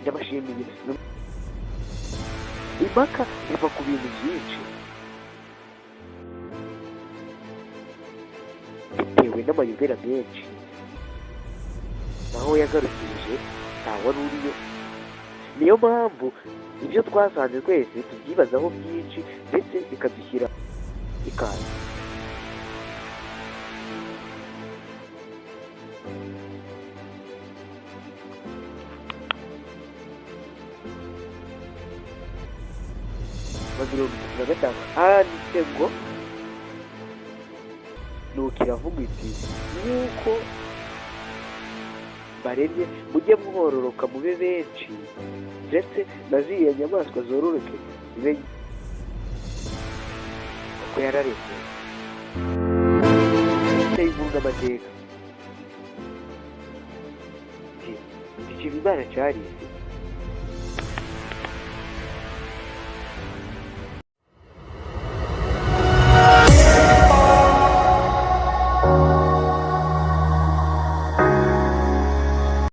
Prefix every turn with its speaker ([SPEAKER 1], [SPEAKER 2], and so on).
[SPEAKER 1] Ndabashimiye. Impaka ziva ku bintu byinshi bitewe n'amayobera menshi. Naho yagarukirije nta wari uriyo. Niyo mpamvu ibyo twasanze twese tubyibazaho byinshi, ndetse bikadushyira ikaze. Wa 35 haranditse ngo: "Nuko iravuga iti: 'Nk'uko baremye, mujye mwororoka mube benshi, ndetse na ziriya nyamaswa zororoke zibe uko yararemye.'" Inkuru n'amateka. Nshimiyimana Charles.